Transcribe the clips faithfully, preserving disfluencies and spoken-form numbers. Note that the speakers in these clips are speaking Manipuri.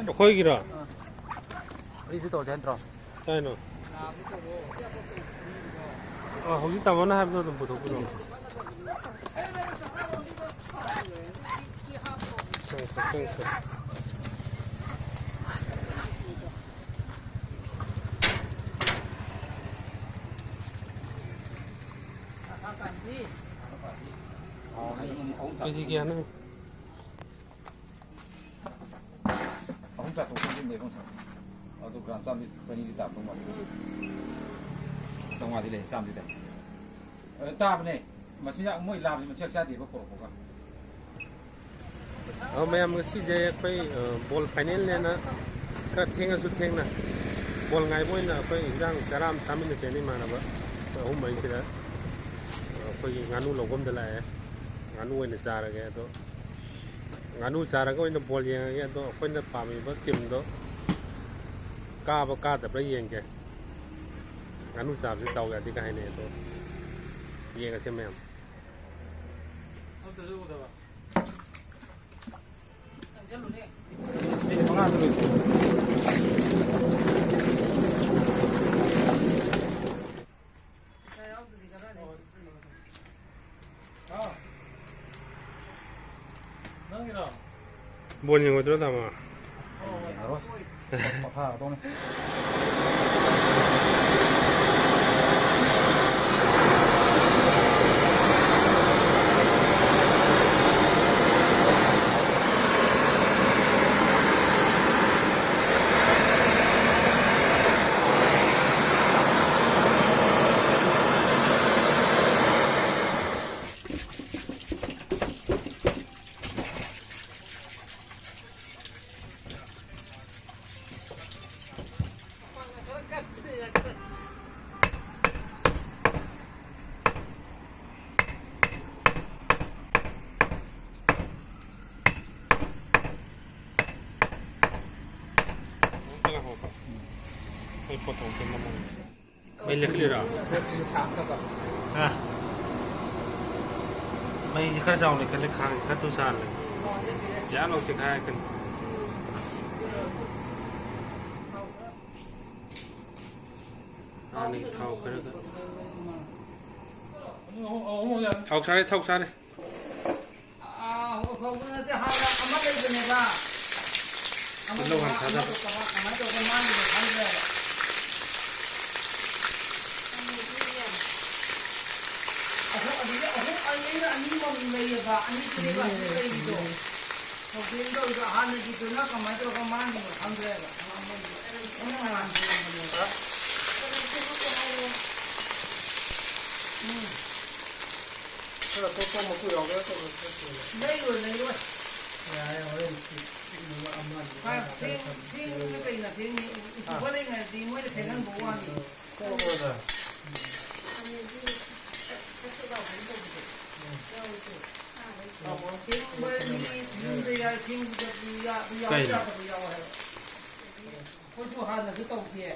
ꯑꯩꯈꯣꯏꯒꯤꯔꯣ? ꯐ꯭ꯔꯤꯗ ꯇꯧꯔꯁꯦ ꯅꯠꯇ꯭ꯔꯣ? ꯀꯥꯏꯅꯣ? ꯑꯥ, ꯍꯧꯖꯤꯛ ꯇꯥꯃꯣꯅ ꯍꯥꯏꯕꯗꯣ ꯑꯗꯨꯝ ꯄꯨꯊꯣꯛꯄꯤꯔꯣ꯫ ꯀꯦꯖꯤ ꯀꯌꯥꯅꯣ? ꯑꯍꯨꯝ ꯆꯥꯊꯣꯛ ꯆꯥꯁꯤꯟ ꯂꯩꯕ ꯉꯁꯥꯏ꯫ ꯑꯗꯨ ꯒ꯭ꯔꯥꯝ ꯆꯥꯝꯃꯗꯤ, ꯆꯅꯤꯗꯤ ꯇꯥꯔꯝꯗꯧ ꯃꯥꯜꯂꯤ꯫ ꯆꯥꯝꯃꯉꯥꯗꯤ ꯂꯩ, ꯆꯥꯝꯃꯗꯤ ꯂꯩ꯫ ꯑ, ꯇꯥꯕꯅꯦ꯫ ꯃꯆꯤꯟꯖꯥꯛ ꯃꯣꯏ ꯂꯥꯕꯁꯤ ꯃꯆꯤꯟꯖꯥꯛ ꯆꯥꯗꯦꯕ ꯄꯣꯔꯛꯄꯒ꯫ ꯑ, ꯃꯌꯥꯝ ꯉꯁꯤꯁꯦ ꯑꯩꯈꯣꯏ, ꯑ, ꯕꯣꯜ ꯐꯥꯏꯅꯦꯜꯅꯦꯅ ꯈꯔ ꯊꯦꯡꯉꯁꯨ ꯊꯦꯡꯅ ꯕꯣꯜ ꯉꯥꯏꯕ ꯑꯣꯏꯅ ꯑꯩꯈꯣꯏ ꯏꯟꯖꯥꯡ ꯆꯔꯥ ꯑꯃ ꯆꯥꯃꯤꯟꯅꯁꯦꯅ ꯏꯃꯥꯟꯅꯕ ꯑꯩꯈꯣꯏ ꯑꯍꯨꯝ ꯃꯔꯤꯁꯤꯗ, ꯑ, ꯑꯩꯈꯣꯏꯒꯤ ꯉꯥꯅꯨ ꯂꯧꯕꯝꯗ ꯂꯥꯛꯑꯦ꯫ ꯉꯥꯅꯨ ꯑꯣꯏꯅ ꯆꯥꯔꯒꯦ꯫ ꯑꯗꯣ ꯉꯥꯅꯨ ꯆꯥꯔꯒ ꯑꯣꯏꯅ ꯕꯣꯜ ꯌꯦꯡꯉꯒꯦ꯫ ꯑꯗꯣ ꯑꯩꯈꯣꯏꯅ ꯄꯥꯝꯃꯤꯕ ꯇꯤꯝꯗꯣ ꯀꯥꯕ ꯀꯥꯗꯕ꯭ꯔꯥ ꯌꯦꯡꯒꯦ꯫ ꯉꯥꯅꯨ ꯆꯥꯕꯁꯦ ꯗꯥꯎ ꯌꯥꯗꯦ ꯀꯥꯏ ꯍꯥꯏꯅꯩ꯫ ꯑꯗꯣ ꯌꯦꯡꯉꯁꯦ ꯃꯌꯥꯝ꯫ ꯕꯣꯜ ꯌꯦꯡꯉꯣꯏꯗ꯭ꯔꯣ, ꯇꯥꯃꯣ? ꯌꯦꯡꯉꯔꯣꯏ꯫ ꯄꯣꯊꯥꯔꯗꯧꯅꯤ꯫ ꯃꯩ ꯂꯩꯈꯠꯂꯤꯔꯣ? ꯍꯥ? ꯃꯩꯁꯦ ꯈꯔ ꯆꯥꯎꯅ ꯂꯩꯈꯠꯂꯦ, ꯈꯥꯡꯁꯦ ꯈꯔ ꯊꯨ ꯁꯥꯍꯜꯂꯦ꯫ ꯆꯥ ꯂꯥꯎ ꯆꯦꯈꯥꯏꯔꯛꯀꯅꯤ꯫ ꯍꯥꯟꯅꯒꯤ ꯊꯥꯎ ꯈꯔꯒ꯫ ꯊꯥꯎ ꯁꯥꯔꯦ, ꯊꯥꯎ ꯁꯥꯔꯦ꯫ ꯑꯥ, ꯍꯧ-, ꯍꯧꯕ ꯅꯠꯇꯦ, ꯍꯥꯟꯅ ꯑꯃ ꯂꯩꯕꯅꯦꯕ꯫ ꯑꯃꯗꯣ ꯇꯤꯜꯍꯧ ꯍꯥꯟꯅ ꯃꯥ-, ꯊꯥꯗꯕ꯫ ꯑꯃꯗꯣ ꯀꯃꯥꯏ-, ꯀꯃꯥꯏꯅ ꯇꯧꯕ ꯃꯥꯡꯈꯤꯕꯅꯣ ꯈꯪꯗ꯭ꯔꯦꯕ꯫ ꯑꯍꯨꯝ, ꯑꯗꯨꯗꯤ ꯑꯍꯨꯝ, ꯑꯩꯅ ꯑꯅꯤꯃꯛ ꯂꯩꯌꯦꯕ, ꯑꯅꯤꯗꯨꯅꯦꯕ ꯍꯧꯖꯤꯛ ꯂꯩꯔꯤꯗꯣ꯫ ꯊꯧꯗꯦꯡ ꯇꯧꯔꯤꯗꯣ ꯍꯥꯟꯅꯒꯤꯗꯨꯅ ꯀꯃꯥꯏꯅ ꯇꯧꯔꯒ ꯃꯥꯡꯈꯤꯕꯅꯣ ꯈꯪꯗ꯭ꯔꯦꯕ꯫ ꯑꯩꯅ ꯉꯔꯥꯡ ꯌꯦꯡꯕꯅꯦꯕ꯫ ꯎꯝ꯫ ꯈꯔ ꯑꯇꯣꯞꯄ ꯃꯀꯨ ꯌꯥꯎꯒꯦꯔꯥ ꯇꯧꯕ ꯈꯔ ꯊꯨꯅ꯫ ꯂꯩꯔꯣꯏ, ꯂꯩꯔꯣꯏ꯫ ꯌꯥꯔꯦ, ꯍꯣꯔꯦꯟ ꯁꯤ ꯄꯤꯛꯅꯕ ꯑꯃ ꯑꯅꯤ ꯈꯔ ꯈꯔ ꯐꯦꯡ-, ꯊꯝ-, ꯐꯦꯡꯕꯗꯨꯅ ꯀꯩꯅ ꯐꯦꯡꯅꯤ? ꯎ-, ꯎ-, ꯍꯥ? ꯎꯆꯨꯕ ꯂꯩꯉꯩꯗꯤ ꯃꯣꯏꯅ ꯐꯦꯡꯍꯟꯕ ꯋꯥꯅꯤ꯫ ꯀꯣꯛꯑꯣꯗ꯫ ꯐꯦꯡꯕ ꯃꯤ ꯌꯨꯝꯗ ꯌꯥꯏ, ꯐꯦꯡꯕꯗꯁꯨ ꯌꯥ-, ꯌꯥꯎꯕ ꯀꯩꯅꯣ? ꯌꯥꯗꯕ ꯌꯥꯎꯋꯦ ꯍꯥꯏꯕ꯫ ꯑꯩꯈꯣꯏꯁꯨ ꯍꯥꯟꯅꯁꯨ ꯇꯧꯗꯦ꯫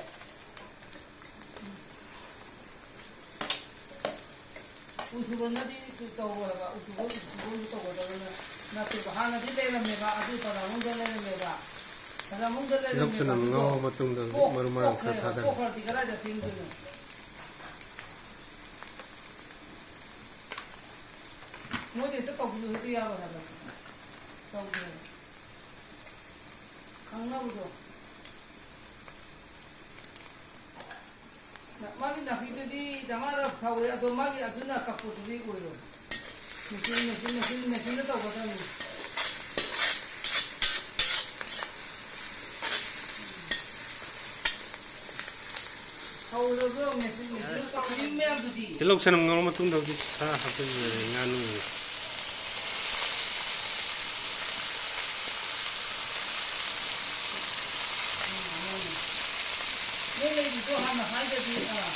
ꯎꯁꯨꯕꯅꯗꯤ ꯇꯧꯔꯣꯏ ꯍꯥꯏꯕ, ꯎꯁꯨꯕ, ꯎꯁꯨꯕ ꯑꯣꯏꯅ ꯇꯧꯒꯗꯕꯅ ꯅꯠꯇꯦꯕ꯫ ꯍꯥꯟꯅꯗꯤ ꯂꯩꯔꯝꯃꯦꯕ, ꯑꯗꯨ ꯄ꯭ꯔꯙꯥꯟ ꯍꯣꯏꯗ ꯂꯩꯔꯝꯃꯦꯕ꯫ ꯄ꯭ꯔꯙꯥꯟ ꯍꯣꯏꯗ ꯇꯤꯜꯍꯧ ꯂꯩꯔꯝꯃꯦꯕ, ꯆꯅꯝ ꯑꯗꯨꯗꯣ ꯉꯧꯔ ꯃꯇꯨꯡꯗ ꯍꯧꯖꯤꯛ ꯀꯣꯛ-, ꯃꯔꯨ ꯃꯔꯥꯡ ꯈꯔ ꯀꯣꯛꯈ꯭ꯔꯦꯕ, ꯊꯥꯗꯔꯦ꯫ ꯀꯣꯛꯈ꯭ꯔꯗꯤ ꯀꯗꯥꯏꯗ ꯐꯦꯡꯗꯣꯏꯅꯣ? ꯃꯣꯏꯗꯤ ꯍꯦꯛꯇ ꯇꯧꯕꯤꯌꯨ, ꯍꯦꯛꯇ ꯌꯥꯔꯣꯏ ꯍꯥꯏꯕ꯫ ꯇꯧꯗꯦꯕ꯫ ꯈꯪꯅꯕꯗꯣ꯫ ꯃꯥꯒꯤ ꯅꯥꯄꯤꯗꯨꯗꯤ ꯗꯃꯥꯗ ꯐꯧꯋꯦ, ꯑꯗꯣ ꯃꯥꯒꯤ ꯑꯗꯨꯅ ꯀꯛꯄꯗꯨꯗꯤ ꯑꯣꯏꯔꯣꯏ꯫ ꯃꯦꯆꯤꯟ, ꯃꯦꯆꯤꯟ, ꯃꯦꯆꯤꯟ, ꯃꯦꯆꯤꯟꯗ ꯇꯧꯒꯗꯕꯅꯤ꯫ ꯐꯧꯗꯣ ꯃꯦꯆꯤꯟ, ꯃꯦꯆꯤꯟꯗ ꯇꯧꯔꯤ ꯃꯌꯥꯝꯗꯨꯗꯤ꯫ ꯇꯤꯜꯍꯧ ꯆꯅꯝ ꯉꯧꯔ ꯃꯇꯨꯡꯗ ꯍꯧꯖꯤꯛ ꯁꯥ ꯍꯥꯞꯆꯤꯟꯖꯔꯦ, ꯉꯥꯅꯨ꯫ ꯅꯣꯏ ꯂꯩꯔꯤꯗꯣ ꯍꯥꯟꯅ ꯍꯥꯏꯗ꯭ꯔꯗꯤ, ꯑꯥ꯫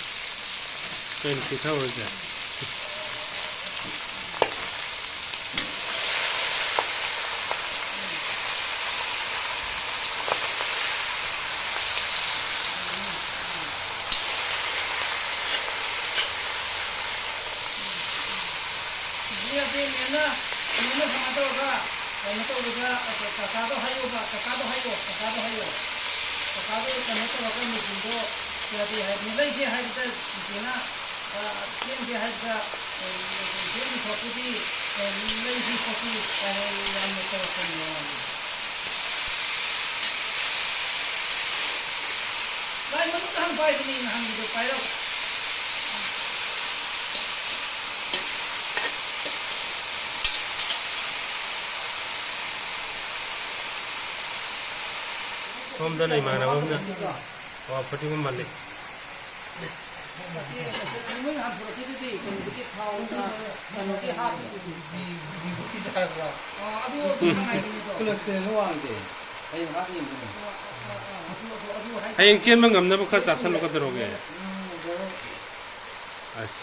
ꯀꯩꯅꯣ ꯄꯤꯊꯛꯑꯣꯏꯁꯦ? ꯀꯩꯅꯣꯅ ꯁꯨꯃꯥꯏꯅ ꯇꯧꯔꯒ, ꯀꯩꯅꯣ ꯇꯧꯕꯗ, ꯀꯀꯥꯗꯣ ꯍꯥꯏꯌꯣꯕ, ꯀꯀꯥꯗꯣ ꯍꯥꯏꯌꯣ, ꯀꯀꯥꯗꯣ ꯍꯥꯏꯌꯣ꯫ ꯀꯀꯥꯗꯣ ꯀꯩꯅꯣ ꯇꯧꯔꯒ ꯃꯦꯆꯤꯟꯗꯣ ꯌꯥꯗꯦ ꯍꯥꯏꯕꯅꯤ, ꯂꯩꯁꯦ ꯍꯥꯏꯕꯗ ꯆꯤꯆꯦꯅ, ꯑ, ꯁꯦꯝꯁꯦ ꯍꯥꯏꯕꯗ, ꯑ, ꯁꯦꯝꯃꯤ ꯈꯣꯠꯄꯗꯤ, ꯑ, ꯂꯩꯁꯤ ꯈꯣꯠꯁꯤ ꯀꯥꯏꯅ ꯌꯥꯝꯅ ꯇꯧꯔꯛꯄꯅꯦ ꯃꯃꯥꯡꯗ꯫ ꯂꯥꯏ ꯃꯅꯨꯡꯗ ꯍꯥꯟꯅ ꯄꯥꯏꯕꯅꯤ, ꯅꯍꯥꯟꯒꯤꯗꯣ ꯄꯥꯏꯔꯛꯑꯣ꯫ ꯁꯣꯝꯗꯅ ꯏꯃꯥꯟꯅꯕ ꯑꯃꯅ ꯄꯋꯥ ꯐꯣꯔꯇꯤ ꯋꯥꯟ ꯃꯥꯜꯂꯤ꯫ ꯃꯣꯏ ꯅꯍꯥꯟ ꯄꯨꯔꯛꯈꯤꯗꯨꯗꯤ ꯀꯩꯅꯣꯗꯒꯤ ꯊꯥꯎ, ꯀꯩꯅꯣꯒꯤ ꯍꯥꯞꯄꯤꯗꯨꯗꯤ꯫ ꯀ꯭ꯂꯣꯁꯇꯦꯔꯣꯜ ꯋꯥꯡꯗꯦ꯫ ꯍꯌꯦꯡ ꯍꯥꯞ ꯌꯦꯡꯗꯣꯏꯅꯦ꯫ ꯍꯌꯦꯡ ꯆꯦꯟꯕ ꯉꯝꯅꯕ ꯈꯔ ꯆꯥꯁꯜꯂꯨ ꯀꯩꯗꯧꯔꯒꯦ? ꯑꯁ꯫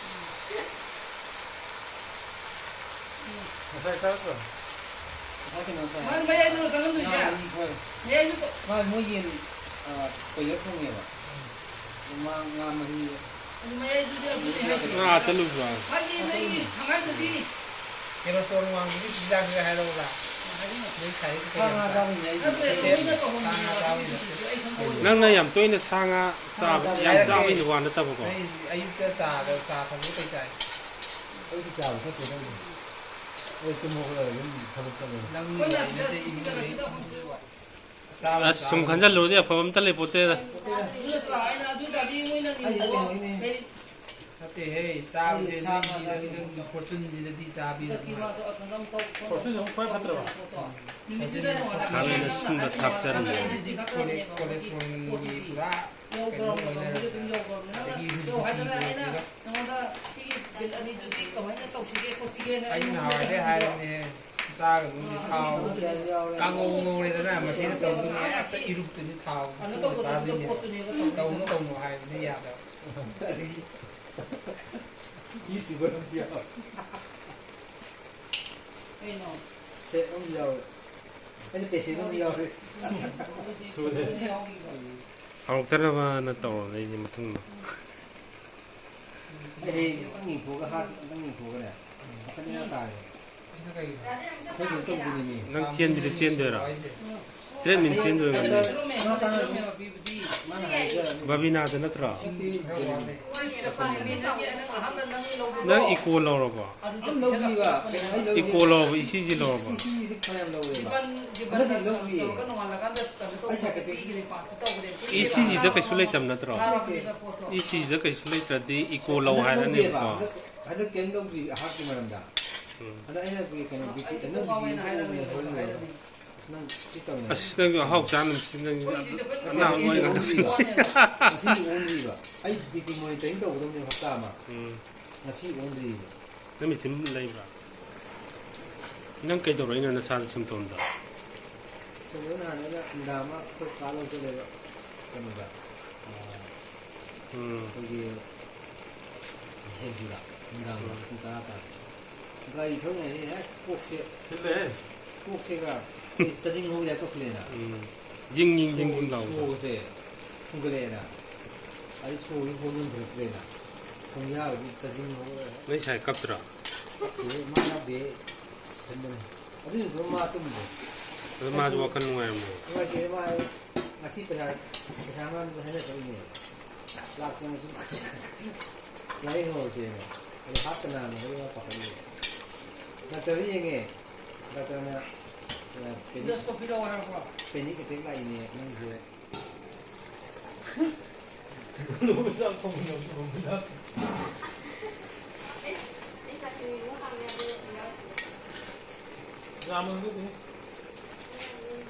ꯉꯁꯥꯏ ꯆꯥꯔꯛꯇ꯭ꯔꯣ? ꯉꯁꯥꯏ ꯀꯩꯅꯣ ꯆꯥꯏ꯫ ꯃꯥꯅ ꯃꯌꯥꯏꯗꯨꯔꯣ ꯆꯪꯍꯟꯗꯣꯏꯁꯦ? ꯉꯥ ꯃꯍꯤ ꯈꯔ꯫ ꯃꯌꯥꯏꯗꯨ ꯇꯧ-, ꯃꯥ ꯃꯣꯏ ꯌꯦꯟ, ꯑ, ꯀꯣꯏꯂꯔ ꯊꯣꯡꯉꯦꯕ꯫ ꯉꯥ, ꯉꯥ ꯃꯍꯤ꯫ ꯑꯗꯨ ꯃꯌꯥꯏꯗꯨꯗꯤ ꯑꯗꯨꯅꯦ ꯍꯥꯏꯁꯦ꯫ ꯉꯥ ꯑꯇ ꯂꯨꯕ꯭ꯔꯣ? ꯃꯥꯒꯤ ꯅꯪꯒꯤ ꯊꯥꯡꯒꯥꯏꯗꯨꯗꯤ꯫ ꯀꯩꯅꯣ ꯆꯣꯔ ꯋꯥꯡꯕꯒꯤ ꯆꯤꯟꯖꯥꯛꯁꯦ ꯍꯥꯏꯔꯛꯎꯔꯥ? ꯁꯥ ꯉꯥ ꯆꯥꯕꯩꯅꯦ ꯑꯩ꯫ ꯅꯠꯇꯦ, ꯃꯣꯏꯅ ꯇꯧꯍꯟꯕꯅꯦꯕ꯫ ꯁꯥ ꯉꯥ ꯆꯥꯕꯩ ꯅꯠꯇꯦ꯫ ꯑꯩ ꯈꯪꯍꯧꯋꯦ꯫ ꯅꯪꯅ ꯌꯥꯝ ꯇꯣꯏꯅ ꯁꯥ ꯉꯥ ꯆꯥꯕ, ꯌꯥꯝ ꯍꯥꯏꯔꯛꯀꯦ꯫ ꯆꯥꯕꯩ ꯋꯥ ꯅꯠꯇꯕꯀꯣ꯫ ꯑꯩ ꯑꯌꯨꯛꯇ ꯆꯥꯗ, ꯆꯥ ꯊꯛꯄ ꯀꯩ ꯆꯥꯏ? ꯑꯩꯗꯤ ꯆꯥꯕ ꯊꯛꯇꯦꯗ ꯑꯩꯗꯤ꯫ ꯑꯩ ꯇꯨꯝ ꯍꯧꯒꯠꯂꯒ ꯑꯗꯨꯝ ꯊꯕꯛ ꯆꯠꯂꯦ꯫ ꯅꯪ ꯑꯩꯈꯣꯏꯅ ꯅꯠꯇꯦ, ꯁꯤꯗ ꯏꯃꯨꯡꯗ ꯁꯤꯗ ꯂꯩ꯫ ꯆꯥꯕ ꯑꯁ, ꯁꯨꯝ ꯆꯥꯕ ꯈꯟꯖꯜꯂꯨꯔꯗꯤ ꯑꯐꯕ ꯑꯝꯇ ꯂꯩꯄꯣꯠꯇꯦꯗ꯫ ꯑꯗꯨ ꯅꯠꯇ꯭ꯔꯣ? ꯑꯩꯅ ꯑꯗꯨ ꯑꯣꯏ ꯇꯥꯔꯗꯤ ꯃꯣꯏꯅ ꯑꯩꯗꯤ ꯅꯤꯌꯣꯝꯗꯣ ꯀꯩꯅꯣꯅꯦ꯫ ꯀꯔꯤ? ꯅꯠꯇꯦꯍꯦ, ꯆꯥꯕꯁꯦ ꯑꯩꯗꯤ ꯁꯥ ꯉꯥ ꯅꯣꯏꯒꯤ, ꯆꯥꯕ ꯅꯣꯏꯒꯤ ꯐꯣꯔꯆꯨꯟꯁꯤꯗꯗꯤ ꯆꯥꯕꯤꯔꯗꯨꯅ꯫ ꯍꯟꯗꯛꯀꯤ ꯃꯥꯗꯣ ꯑꯁꯣꯝꯗ ꯑꯃꯨꯛ ꯇꯧ-, ꯐꯣꯔꯆꯨꯟ ꯑꯃꯨꯛ ꯈ꯭ꯋꯥꯏ ꯐꯠꯇ꯭ꯔꯕ? ꯅꯨꯃꯤꯠꯇꯨꯗ ꯅꯣꯡꯉꯥꯜꯂꯒ ꯊꯥꯕꯤꯅ ꯁꯨꯝꯕ ꯊꯥꯛꯆꯔꯝꯃꯦ꯫ ꯀꯣꯂꯦ-, ꯀꯣꯂꯦꯁꯇ꯭ꯔꯣꯜꯒꯤ ꯄꯨꯔꯥ ꯀꯩꯅꯣ ꯑꯣꯏ ꯂꯩꯔꯝꯃꯦ꯫ ꯑꯗꯒꯤ ꯍꯧꯖꯤꯛꯇꯤ ꯁꯤꯗꯤ ꯅꯉꯣꯟꯗ ꯁꯤꯒꯤ ꯕꯤꯜ ꯑꯅꯤꯗꯨꯗꯤ ꯀꯃꯥꯏꯅ ꯇꯧꯁꯤꯒꯦ ꯈꯣꯠꯁꯤꯒꯦꯅ ꯑꯩ ꯑꯩꯅ ꯅꯍꯥꯟꯋꯥꯏꯗꯩ ꯍꯥꯏꯔꯕꯅꯦ, ꯆꯥꯒꯅꯨ ꯊꯥꯎ, ꯀꯥꯡꯉꯧ ꯉꯧꯔꯦꯗꯅ, ꯃꯁꯤꯗ ꯇꯧꯗꯣꯏꯅꯦ, ꯍꯦꯛꯇ ꯏꯔꯨꯞꯇꯗꯤ ꯊꯥꯎ ꯀꯩꯅꯣ ꯇꯧꯕꯗꯣ ꯆꯥꯗꯣꯏꯅꯦ꯫ ꯄꯣꯠꯇꯨꯅꯦꯕ ꯇꯧꯗꯣꯏꯁꯦ꯫ ꯇꯧꯅꯨ, ꯇꯧꯅꯨ ꯍꯥꯏꯕꯗꯤ ꯌꯥꯗꯕ꯫ ꯌꯨꯇ꯭ꯌꯨꯕꯔ ꯑꯃꯁꯨ ꯌꯥꯎꯔꯦ꯫ ꯀꯩꯅꯣ? ꯁꯦꯠ ꯑꯃꯁꯨ ꯌꯥꯎꯔꯦ꯫ ꯑꯩꯅ ꯄꯦꯁꯦꯟ ꯑꯃꯁꯨ ꯌꯥꯎꯔꯦ꯫ ꯁꯨꯔꯦ꯫ ꯍꯧꯔꯛꯇꯅꯕꯅ ꯇꯧꯔꯕꯅꯦ ꯑꯩꯁꯦ ꯃꯊꯪꯗꯣ꯫ ꯑꯩ ꯍꯌꯦꯡꯁꯦ ꯑꯝꯇꯪ ꯌꯦꯡꯊꯣꯛꯑꯒ, ꯍꯥꯔꯠꯁꯦ ꯑꯝꯇꯪ ꯌꯦꯡꯊꯣꯛꯑꯒꯅꯦ, ꯄꯥꯈꯠꯅꯤꯡꯉꯥꯏ ꯇꯥꯔꯦ꯫ ꯑꯩꯈꯣꯏ ꯀꯩꯅꯣ ꯇꯧꯗꯣꯏꯅꯤꯅꯦ꯫ ꯅꯪ ꯆꯦꯟꯕꯗꯤ ꯆꯦꯟꯗꯣꯏꯔꯣ? ꯇ꯭ꯔꯦꯠꯃꯤꯟ ꯆꯦꯟꯗꯣꯏꯔꯣ ꯉꯟꯅ? ꯃꯥ ꯇꯥꯟꯅꯔꯁꯤ꯫ ꯕꯕꯤꯅꯥꯗ ꯅꯠꯇ꯭ꯔꯣ? ꯅꯪ ꯏꯀꯣ ꯂꯧꯔꯕꯣ? ꯑꯗꯨꯝ ꯂꯧꯗ꯭ꯔꯤꯕ꯫ ꯀꯩꯅꯣ ꯑꯩ ꯂꯧꯔꯤꯁꯦ꯫ Eco ꯂꯧꯔꯕ, E C G ꯂꯧꯔꯕ? E ꯁꯤ ꯖꯤꯗꯤ ꯐꯅꯌꯥꯝ ꯂꯧꯔꯦꯕ꯫ ꯍꯟꯗꯛꯇꯤ ꯂꯧꯗ꯭ꯔꯤꯌꯦ꯫ ꯑꯩ ꯁꯥꯏꯀꯜꯗꯒꯤ ꯏ ꯁꯤ ꯖꯤꯗ ꯀꯩꯁꯨ ꯂꯩꯇꯕ ꯅꯠꯇ꯭ꯔꯣ? ꯂꯩꯇꯦ꯫ ꯏ ꯁꯤ ꯖꯤꯗ ꯀꯩꯁꯨ ꯂꯩꯇ꯭ꯔꯗꯤ ꯏꯀꯣ ꯂꯧ ꯍꯟꯗꯛ ꯂꯧꯗꯦꯕ꯫ ꯍꯥꯏꯔꯅꯦꯕꯀꯣ꯫ ꯍꯟꯗꯛ, ꯍꯟꯗꯛ ꯀꯩꯝ ꯂꯧꯗ꯭ꯔꯤ ꯍꯥꯔꯠꯀꯤ ꯃꯔꯝꯗ꯫ ꯎꯝ꯫ ꯑꯗ ꯑꯩꯅ ꯀꯩꯅꯣ ꯕꯤ ꯄꯤ, ꯅꯪ ꯕꯤ ꯄꯤ ꯑꯣꯟꯕꯅꯦ ꯍꯣꯔꯦꯟ ꯂꯣꯏꯔꯒ꯫ ꯑꯁ, ꯅꯪ ꯁꯤ ꯇꯧꯔꯤꯉꯩꯗ꯫ ꯑꯁ, ꯅꯪꯁꯨ ꯑꯍꯥꯎ ꯆꯥꯅꯕꯁꯤ, ꯅꯪ ꯑꯅꯥꯕ ꯑꯣꯏꯅ ꯉꯥꯛꯇ꯫ ꯉꯁꯤꯗꯤ ꯑꯣꯟꯗ꯭ꯔꯤꯕ꯫ ꯑꯩ ꯕꯤ ꯄꯤ ꯃꯣꯅꯤꯇꯔꯤꯡ ꯇꯧꯒꯗꯕꯅꯦꯕ ꯍꯞꯇꯥ ꯑꯃ꯫ ꯎꯝ꯫ ꯉꯁꯤ ꯑꯣꯟꯗ꯭ꯔꯤꯕ꯫ ꯅꯪ ꯃꯦꯆꯤꯟ ꯂꯩꯕ꯭ꯔꯥ? ꯅꯪ ꯀꯩꯗꯧꯔꯛꯏꯅꯣ ꯅꯁꯥꯗ ꯁꯤꯝꯇꯣꯝꯗꯣ? ꯁꯤꯝꯇꯣꯝꯗꯣ ꯅꯍꯥꯟ ꯑꯩꯅ ꯅꯨꯡꯗꯥꯡ ꯑꯃ ꯑꯩꯈꯣꯏ ꯀꯥ ꯂꯧ ꯆꯠꯂꯦꯕ ꯀꯩꯅꯣꯗ, ꯑꯥ, ꯎꯝ꯫ ꯑꯩꯈꯣꯏꯒꯤ ꯕꯤꯁꯦꯝꯄꯨꯔꯗ ꯅꯨꯡꯗꯥꯡꯗ ꯎꯝ꯫ ꯄꯨꯡ ꯇꯔꯥ ꯇꯥꯔꯦ꯫ ꯒꯥꯔꯤ ꯊꯧꯔꯤꯉꯩꯗ ꯍꯦꯛ ꯀꯣꯛꯁꯦ, ꯊꯤꯜꯂꯦꯍꯦ꯫ ꯀꯣꯛꯁꯦꯒ ꯑꯩꯈꯣꯏ ꯆꯥꯖꯤꯡ ꯍꯧꯕ ꯌꯥꯏ ꯇꯧꯁꯤꯜꯂꯦꯅ꯫ ꯎꯝ꯫ ꯌꯤꯡ, ꯌꯤꯡ, ꯌꯤꯡ, ꯌꯤꯡ ꯁꯣꯔ-, ꯂꯥꯎꯕꯗꯣ꯫ ꯁꯣꯔꯁꯦ ꯐꯨꯟꯒꯠꯂꯛꯑꯦꯅ꯫ ꯑꯗꯩ ꯁꯣꯔꯁꯦ ꯍꯣꯟ ꯉꯝꯁꯤꯜꯂꯛꯇ꯭ꯔꯦꯅ꯫ ꯈꯣꯡꯌꯥꯒꯁꯦ ꯆꯥꯖꯤꯡ ꯍꯧꯔꯦ꯫ ꯅꯣꯏ ꯁꯥꯏ ꯀꯞꯇ꯭ꯔꯣ? ꯀꯞꯇꯦ, ꯃꯥ ꯌꯥꯎꯗꯦ꯫ ꯏꯊꯟꯗꯅꯤ꯫ ꯑꯗꯨ ꯅꯨꯃꯤꯠꯇꯨ ꯃꯥ ꯇꯨꯝꯗ꯭ꯔꯦ꯫ ꯑꯗꯨ ꯃꯥꯁꯨ ꯑꯩꯁꯨ ꯋꯥꯈꯜ ꯅꯨꯡꯉꯥꯏꯔꯝꯃꯣꯏ꯫ ꯅꯨꯡꯉꯥꯏꯇꯦ, ꯃꯥ ꯉꯁꯤ ꯄꯩꯁꯥ, ꯄꯩꯁꯥ ꯃꯔꯝꯗ ꯍꯥꯏꯅ ꯆꯠꯂꯤꯅꯦ꯫ ꯂꯥꯛ ꯆꯪꯉꯁꯨ ꯂꯥꯏꯌꯦꯡ ꯍꯧꯔꯁꯦꯅ꯫ ꯑꯗꯨ ꯍꯥꯞꯇꯅ ꯍꯥꯟꯅ ꯍꯣꯔꯦꯟ ꯄꯥꯈꯠꯂꯤ꯫ ꯗꯥꯛꯇꯔꯗ ꯌꯦꯡꯉꯦ꯫ ꯗꯥꯛꯇꯔꯅ, ꯑ, ꯄꯦꯅꯤꯛ, endoscopy ꯂꯧ ꯍꯥꯏꯔꯛꯄ꯭ꯔꯣ? ꯄꯦꯅꯤꯛ ꯑꯦꯇꯦꯛ ꯂꯥꯛꯏꯅꯦ ꯅꯪꯁꯦ꯫ ꯌꯥꯝꯃꯟꯗꯨꯗꯤ꯫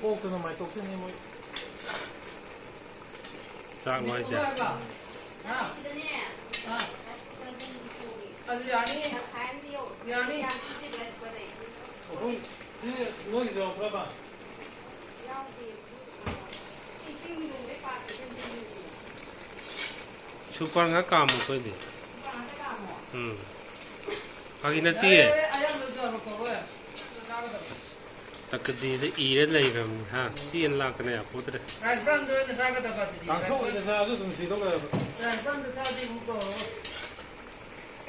ꯀꯣꯛꯇꯅ ꯃꯥꯏ ꯇꯣꯛꯆꯅꯤ ꯃꯣꯏ꯫ ꯆꯥꯛꯂꯣ ꯍꯥꯏꯁꯦ? ꯍꯥ? ꯑꯗꯨ ꯌꯥꯅꯤ꯫ ꯌꯥꯅꯤ꯫ ꯑꯍꯨꯝ꯫ ꯁꯤ ꯅꯣꯏꯒꯤꯁꯨ ꯌꯥꯎꯕ꯭ꯔꯕ? ꯁꯨꯄꯔ ꯉꯥ ꯀꯥꯝꯃꯣ ꯑꯩꯈꯣꯏꯗꯤ꯫ ꯎꯝ꯫ ꯐꯥꯒꯤ ꯅꯠꯇꯤꯌꯦ꯫ ꯇꯀꯗꯤꯗ ꯏꯔ ꯂꯩꯈ꯭ꯔꯕꯅꯤ, ꯍꯥ? ꯆꯦꯟ ꯂꯥꯛꯇꯅ ꯌꯥꯄꯣꯠꯇ꯭ꯔꯦ꯫ ꯀꯥꯡꯁꯣꯛ ꯑꯣꯏꯅ ꯆꯥꯁꯨ ꯑꯗꯨꯝ ꯁꯤꯗꯧ ꯂꯩꯔꯕ꯫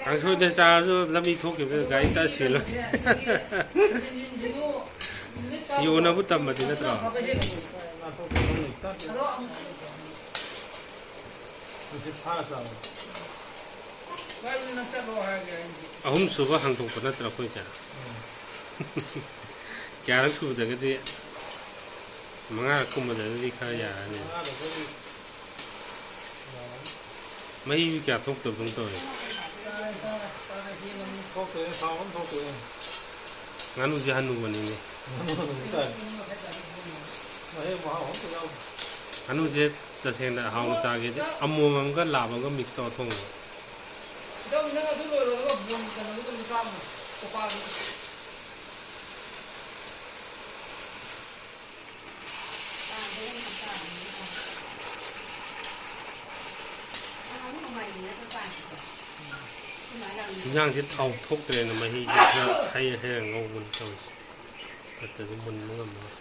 ꯀꯥꯡꯁꯣꯏꯗ ꯆꯥꯔꯁꯨ ꯂꯝꯕꯤ ꯊꯣꯛꯈꯤꯕꯗ ꯒꯥꯔꯤ ꯇꯛꯑ ꯁꯤꯔꯣꯏ꯫ ꯁꯤ ꯌꯣꯟꯅꯕ ꯇꯝꯃꯗꯤ ꯅꯠꯇ꯭ꯔꯣ? ꯑꯍꯨꯝ ꯁꯨꯕ ꯍꯥꯡꯗꯣꯛꯄ ꯅꯠꯇ꯭ꯔꯣ ꯑꯩꯈꯣꯏꯁꯦ? ꯀꯌꯥꯔꯛ ꯁꯨꯕꯗꯒꯗꯤ, ꯃꯉꯥꯔꯛ ꯀꯨꯝꯕꯗꯒꯗꯤ ꯈꯔ ꯌꯥꯔꯅꯤ꯫ ꯃꯍꯤꯁꯨ ꯀꯌꯥ ꯊꯣꯛꯇꯕꯗꯧꯅ ꯇꯧꯋꯦ꯫ ꯊꯣꯛꯇꯦꯅꯦ, ꯊꯥꯎ ꯑꯃ ꯊꯣꯛꯇꯦꯅꯦ꯫ ꯉꯥꯅꯨꯁꯦ ꯍꯟꯅꯨꯕꯅꯤꯅꯦ꯫ ꯉꯥꯅꯨ ꯍꯟꯅꯨꯕ ꯇꯥꯏ꯫ ꯃꯍꯦꯛ ꯃꯍꯥꯎ ꯑꯝꯇ ꯌꯥꯎꯗꯦ꯫ ꯉꯥꯅꯨꯁꯦ ꯇꯁꯦꯡꯅ ꯍꯥꯎꯅ ꯆꯥꯒꯦꯗꯤ ꯑꯃꯣꯝ ꯑꯃꯒ ꯂꯥꯕ ꯑꯃꯒ mix ꯇꯧꯔ ꯊꯣꯡꯕ꯫ ꯏꯇꯥꯎ, ꯅꯪ ꯑꯗꯨ ꯂꯣꯏꯔꯒ ꯕꯣꯟ ꯀꯩꯅꯣꯒꯤꯗꯣ ꯑꯃꯨꯛ ꯆꯥꯔꯨꯔꯣ꯫ ꯀꯣꯄꯥꯒꯤ꯫ ꯏꯟꯖꯥꯡꯁꯦ ꯊꯥꯎ ꯊꯣꯛꯇ꯭ꯔꯦꯅ ꯃꯍꯤꯁꯦ ꯈꯔ ꯍꯩꯔ ꯍꯩꯔ ꯉꯧꯕꯅꯤ ꯇꯧꯔꯤꯁꯦ꯫ ꯅꯠꯇ꯭ꯔꯗꯤ ꯃꯨꯟꯕ ꯉꯝꯃꯔꯣꯏ꯫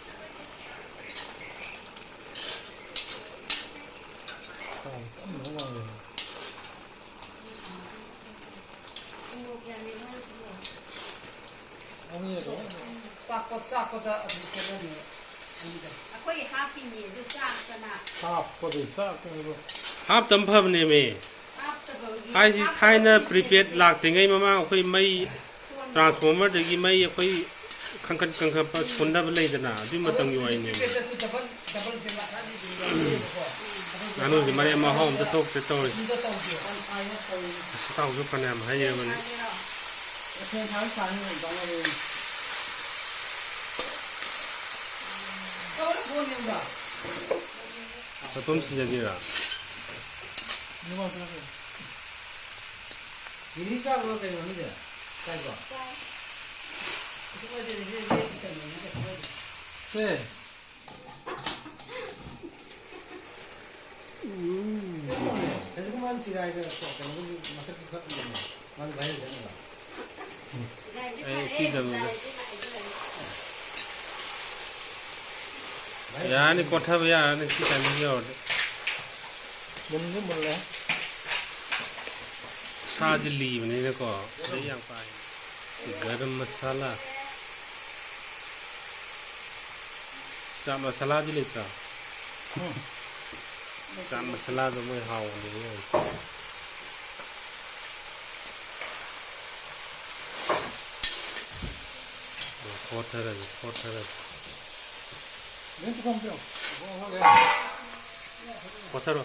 ꯊꯥꯎ ꯀꯟꯅ ꯉꯧꯔꯦ꯫ ꯆꯥꯛꯄ-, ꯆꯥꯛꯄꯗ ꯑꯗꯨꯝ ꯈꯦꯠꯅꯅꯤ꯫ ꯑꯅꯤꯗ꯫ ꯑꯩꯈꯣꯏ ꯍꯥꯞꯄꯤꯅꯦ ꯑꯗꯨ ꯆꯥꯛꯇꯅ꯫ ꯍꯥꯞꯄꯗꯩ ꯆꯥꯛꯇꯅꯦꯕ꯫ ꯍꯥꯞꯇꯕ ꯐꯕꯅꯦꯃꯤ꯫ ꯍꯥꯞꯇꯕꯒꯤ ꯍꯥꯏꯗꯤ ꯍꯥꯞꯇꯕ ꯊꯥꯏꯅ ꯃꯤꯁꯤꯡꯁꯦ prepaid ꯂꯥꯛꯇ꯭ꯔꯤꯉꯩ ꯃꯃꯥꯡ ꯑꯩꯈꯣꯏ ꯃꯩ, transformerꯗꯒꯤ ꯃꯩ ꯑꯩꯈꯣꯏ ꯈꯪꯈꯠ ꯈꯪꯈꯠꯄ ꯁꯣꯟꯊꯕ ꯂꯩꯗꯅ, ꯑꯗꯨꯏ ꯃꯇꯝꯒꯤ ꯋꯥꯔꯤꯅꯦꯃꯤ꯫ Prepaidꯇꯁꯨ double, douable ꯐꯦꯟ ꯃꯈꯥꯗꯤ ꯑꯗꯨꯝ ꯌꯥꯎꯖꯩꯑꯕꯀꯣ꯫ ꯉꯥꯅꯨꯁꯦ ꯃꯔꯦꯛ ꯃꯍꯥꯎ ꯑꯝꯇ ꯊꯣꯛꯇꯦ ꯇꯧꯔꯤꯁꯦ꯫ ꯑꯗꯨꯗ ꯇꯧꯗꯦ꯫ ꯏꯇꯥꯎꯁꯨ ꯐꯅꯌꯥꯝ ꯍꯩꯔꯕꯅꯤ꯫ ꯆꯥꯛꯇꯣꯝ ꯁꯤꯖꯒꯤꯔ? ꯕꯤꯔꯤ ꯆꯥꯕ꯭ꯔꯣ ꯀꯩꯅꯣ ꯅꯪꯗꯤ? ꯆꯥꯏꯀꯣ? ꯆꯥꯏ꯫ ꯀꯩꯁꯨ ꯀꯥꯏꯗꯦ, ꯍꯦ, ꯍꯦ, ꯀꯩꯅꯣꯅꯦ, ꯀꯩꯁꯨ ꯀꯥꯏꯗꯦ꯫ ꯁꯦ꯫ ꯎꯝ꯫ ꯀꯩꯅꯣꯅꯦ, ꯀꯩꯅꯣ ꯃꯥꯅ ꯆꯤꯔꯥꯏꯒ ꯀꯩꯅꯣꯒꯤ ꯃꯁꯛꯇꯤ ꯈꯔ ꯎꯏꯌꯦ꯫ ꯃꯥꯅ viral ꯆꯠꯅꯕ꯫ ꯑꯩ ꯁꯤ ꯇꯧꯔꯒ꯫ ꯌꯥꯔꯅꯤ, ꯀꯣꯠꯊꯕ ꯌꯥꯔꯅꯤ, ꯁꯤ timing ꯌꯧꯔꯗꯤ꯫ ꯃꯨꯟꯗꯤ ꯃꯨꯜꯂꯦ꯫ ꯁꯥꯁꯦ ꯂꯤꯕꯅꯤꯅꯀꯣ, ꯑꯗꯩ ꯌꯥꯝ ꯀꯥ ꯍꯦꯟꯅ꯫ ꯒꯔꯝ ꯃꯁꯥꯂꯥ, ꯆꯥꯠ ꯃꯁꯥꯂꯥꯗꯤ ꯂꯩꯇ꯭ꯔꯣ? ꯆꯥꯠ ꯃꯁꯥꯂꯥꯗꯣ ꯃꯣꯏ ꯍꯥꯎꯕꯅꯦ꯫ ꯀꯣꯠꯊꯔꯁꯤ, ꯀꯣꯠꯊꯔꯁꯤ꯫ ꯀꯣꯠꯊꯔꯣ꯫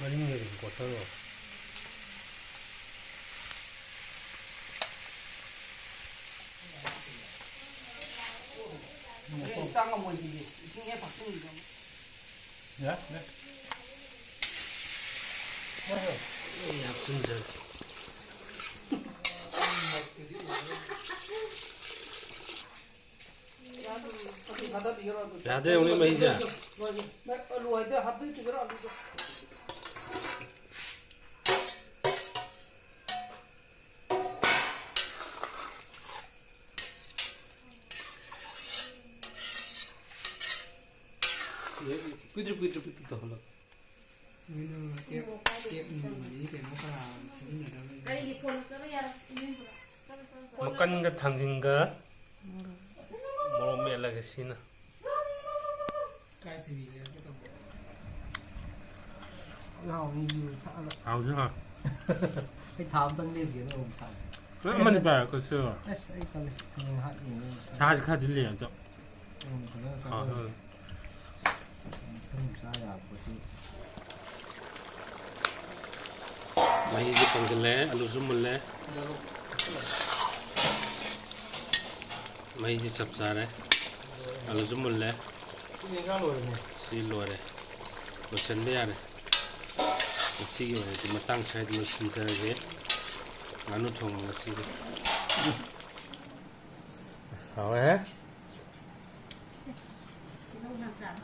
ꯃꯅꯤꯡꯗꯒꯤꯁꯨ ꯀꯣꯠꯊꯔꯣ꯫ ꯆꯥꯡꯉꯝꯃꯣꯏ ꯁꯤꯗꯤ꯫ ꯏꯁꯤꯡ ꯍꯦꯛ ꯊꯛꯆꯤꯟꯈꯤꯗꯅ꯫ ꯌꯥ, ꯌꯥ꯫ ꯑꯩ ꯍꯥꯞꯆꯤꯟꯖꯔꯦ꯫ ꯌꯥꯗ꯭ꯔꯦ, ꯌꯦꯡꯉꯨꯅꯦ ꯃꯍꯤꯁꯦ꯫ ꯑꯂꯨ ꯍꯥꯏꯗꯤ ꯍꯥꯞꯄꯤꯔꯣ, ꯑꯂꯨꯗꯣ꯫ ꯄꯤꯗ꯭ꯔꯨ, ꯄꯤꯗ꯭ꯔꯨ, ꯄꯤꯗ꯭ꯔꯨ ꯇꯧꯍꯜꯂꯣ꯫ ꯅꯣꯏꯅ ꯇꯦꯞ, ꯇꯦꯞ ꯅꯨꯡꯒꯤ ꯀꯩꯅꯣ ꯀꯅꯥ ꯁꯤꯖꯤꯟꯅꯗꯕꯅꯤ? ꯀꯔꯤꯒꯤ ꯐꯣꯟ ꯆꯠꯂꯣ ꯌꯥꯔꯣ? ꯏꯃꯦꯟ ꯄꯨꯔꯛꯑꯣ꯫ ꯆꯠꯂꯣ, ꯆꯠꯂꯣ, ꯆꯠꯂꯣ꯫ ꯃꯀꯟꯒ ꯊꯥꯡꯖꯤꯡꯒ ꯃꯣꯔꯣꯛ ꯃꯦꯠꯂꯒ ꯁꯤꯅ꯫ ꯀꯥꯏ ꯊꯤꯕꯤꯒꯦ ꯍꯥꯏꯒꯦ ꯇꯧꯕ꯫ ꯍꯥꯎꯅꯤ, ꯌꯨ ꯊꯛꯑꯒ꯫ ꯍꯥꯎꯁꯨ ꯍꯥꯎ꯫ ꯑꯩ ꯊꯥ ꯑꯝꯇꯪ ꯂꯦꯞꯀꯦ, ꯅꯣꯏ ꯑꯍꯨꯝ ꯊꯛꯑꯒ꯫ ꯂꯣꯏ ꯑꯃꯅꯤ ꯄꯥꯏꯔꯣ, ꯀꯩꯁꯨ꯫ ꯑꯁ, ꯑꯩ ꯇꯜꯂꯦ꯫ ꯍꯌꯦꯡ ꯍꯥꯠ ꯌꯦꯡꯉꯦ꯫ ꯁꯥꯁꯤ ꯈꯔꯗꯤ ꯂꯩ ꯑꯗꯣ꯫ ꯎꯝ, ꯐꯖꯅ ꯆꯥꯊꯣꯛꯑꯦ꯫ ꯍꯥꯎ, ꯍꯥꯎ꯫ ꯎꯝ, ꯆꯥ ꯌꯥꯕ ꯄꯣꯠꯁꯤ꯫ ꯃꯍꯤꯁꯦ ꯀꯪꯁꯤꯜꯂꯦ, ꯑꯂꯨꯁꯨ ꯃꯨꯜꯂꯦ꯫ ꯃꯍꯤꯁꯦ ꯆꯞ ꯆꯥꯔꯦ, ꯑꯂꯨꯁꯨ ꯃꯨꯜꯂꯦ꯫ ꯁꯤꯗꯤ ꯏꯟꯖꯥꯡ ꯂꯣꯏꯔꯦꯅꯦ꯫ ꯁꯤ ꯂꯣꯏꯔꯦ, ꯂꯣꯏꯁꯤꯟꯕ ꯌꯥꯔꯦ꯫ ꯉꯁꯤꯒꯤ ꯑꯣꯏꯅꯗꯤ ꯃꯇꯥꯡ ꯁ꯭ꯋꯥꯏꯗ ꯂꯣꯏꯁꯤꯟꯖꯔꯒꯦ ꯉꯥꯅꯨ ꯊꯣꯡꯕ ꯉꯁꯤꯒꯤ꯫ ꯍꯥꯎꯔꯦ꯫ ꯇꯤꯜꯍꯧ ꯌꯥꯝ ꯆꯥꯔꯦ꯫